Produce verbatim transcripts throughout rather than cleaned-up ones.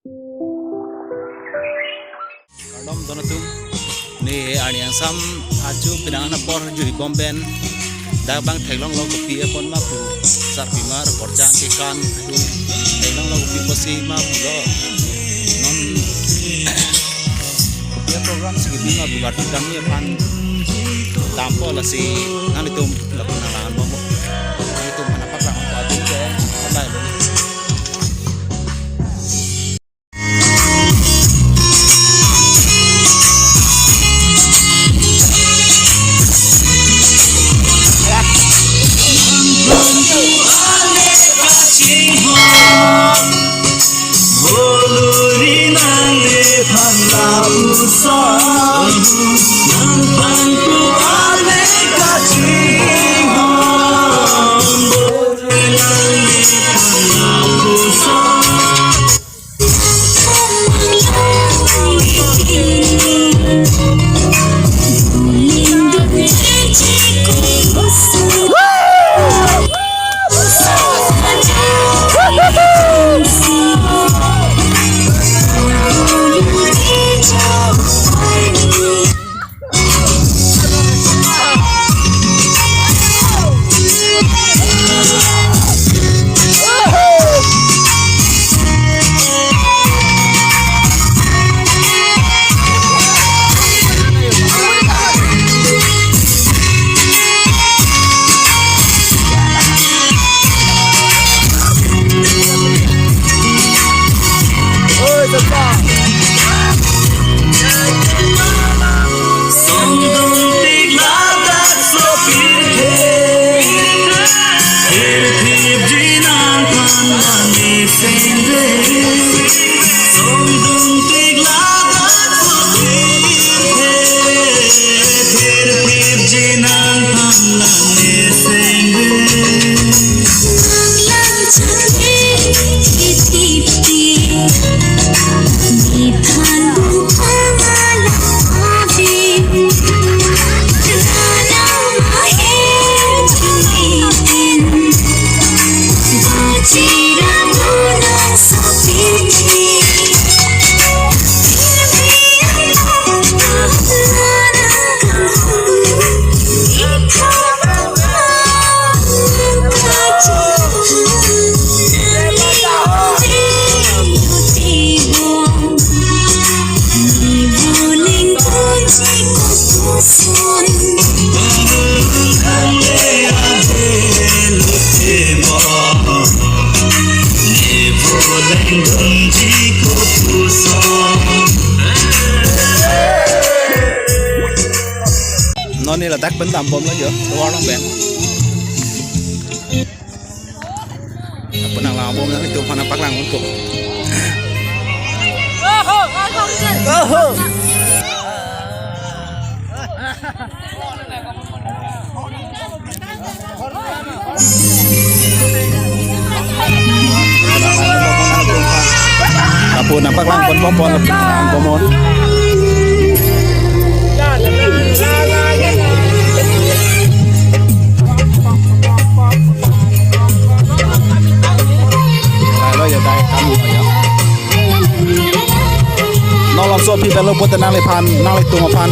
Kardom don atum, ne arni angsam ajo penang apor jui bom pen dak bang theklonglo kopi apon ma pu, sarpimar korjang kekan atum theklonglo kopi pusi ma pulo. Non kopi program si kebi ma pu kartu kami aphan dampo, lasi nanglitum lapu nanglang bompo. Nanglitum aphan paklang bompo atum ke, sampai lo. Non ne ladak pen dam bomlo jo, tovar along pen. Apun nanglang bom, nanglitum aphan paklang bompo. Oho! Lapu nangpaklang pon pon pon, pon pon. Halo ya, dai kam ya. Nolong so pi pelo pote nangliphan, nanglitum aphan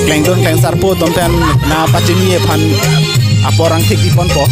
klengdun klengsarpo atum pen nangpachini aphan apor angthik ponpo.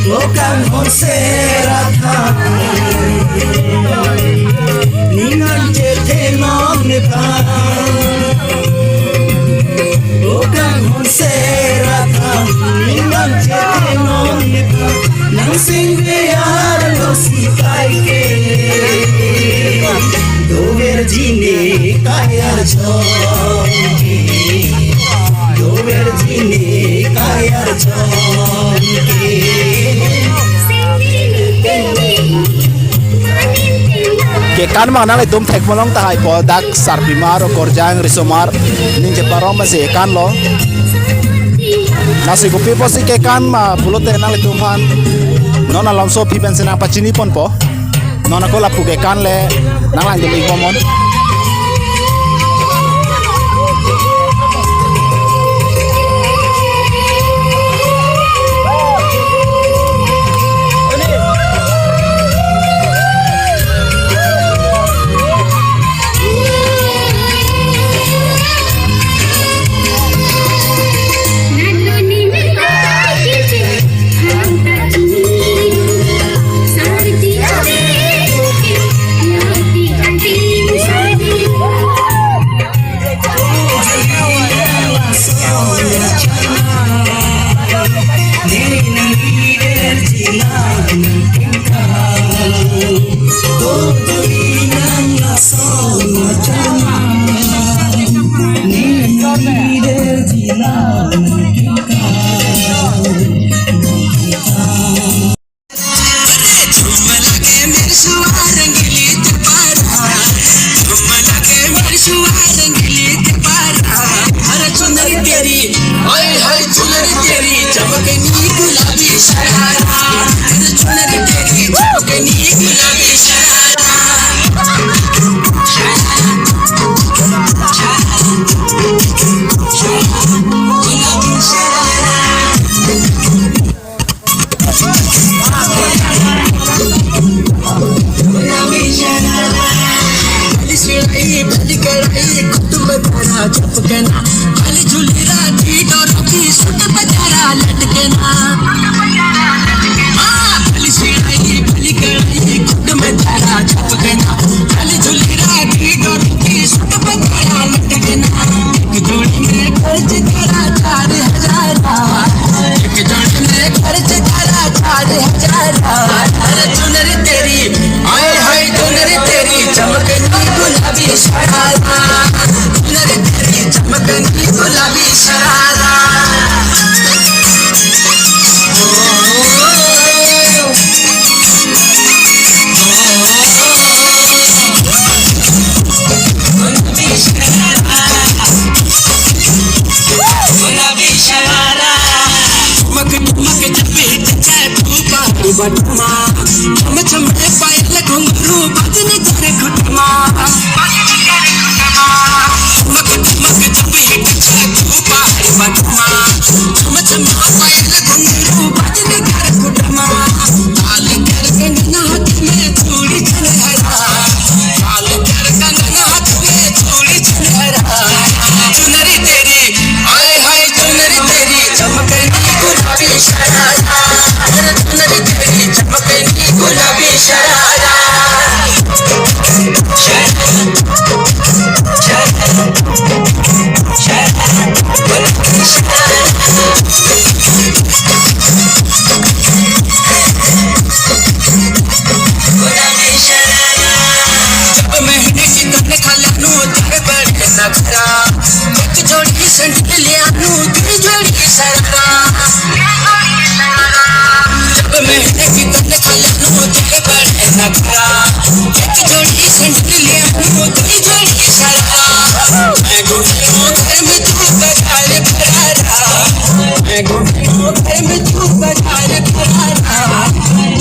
Lokang hon sera tha, ningan chethe non nephan. Lokang hon sera tha, ningan chethe non nephan. Nang sing ve arlo si kai ke. Dover jine kaya chon ke. Dover jine kaya chon ke. Kekan ma nanglitum thek malong tahai po, dak sarpimar, okorjang, risomar, ningje parom ma si ekan lo. Lasi kopi pusi kekan ma pulote nanglitum aphan Non alongso aphi pensi nangpachini ponpo. Non ako lapu kekan le nanglangdun-ik bomnon.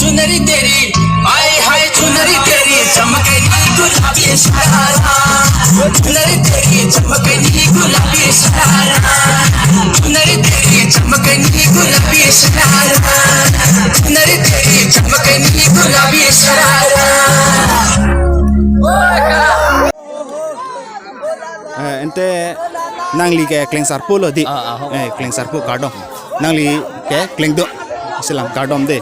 चुनरी तेरी, आय हाय चुनरी तेरी, चमकनी गुलाबी शरारा। चुनरी तेरी, चमकनी गुलाबी शरारा। चुनरी तेरी, चमकनी गुलाबी शरारा। चुनरी तेरी, चमकनी गुलाबी sharara. Eh, ante nangli ke klengsarpo lo di. Ah, ah, ho. Eh, klengsarpo kardom. Nangli ke klengdo. Selam kardom de.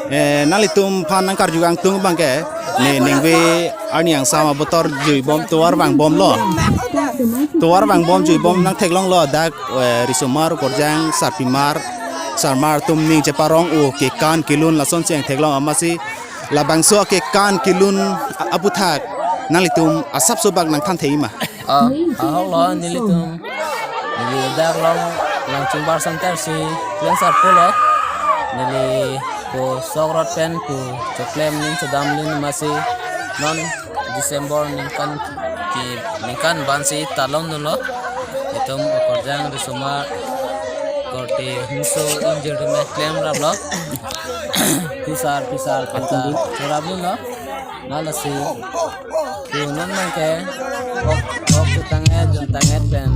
Eh, nanglitum aphan nangkarju kangtung abang ke, ne ningve arni angsam abotor juibom tovar vangbomlo. Tovar vangbom juibom nangtheklonglo dak, eh, risomar, okorjang, sarpimar, sarmar atum ning cheparong-o kekan kelun lasonsi nangtheklong amatsi labangso akekan kelun a-, aputhak nanglitum asapso bak nangthan thei ma? Ah, ahok lo nelitum. Neli dak along Langchingbar Center si klengsarpo lo. Neli pu sok rot pen pu choklem ning chodam ling amatsi non December ningkan ke, ningkan bansi talongdunlo. Itum okorjang risomar korte hingso ingjir me klemraplo. Pisar, pisar, panta. Chorap lo, no? Lasi. Pu non nangke. Kok, kok chutang-et, juntang-et pen.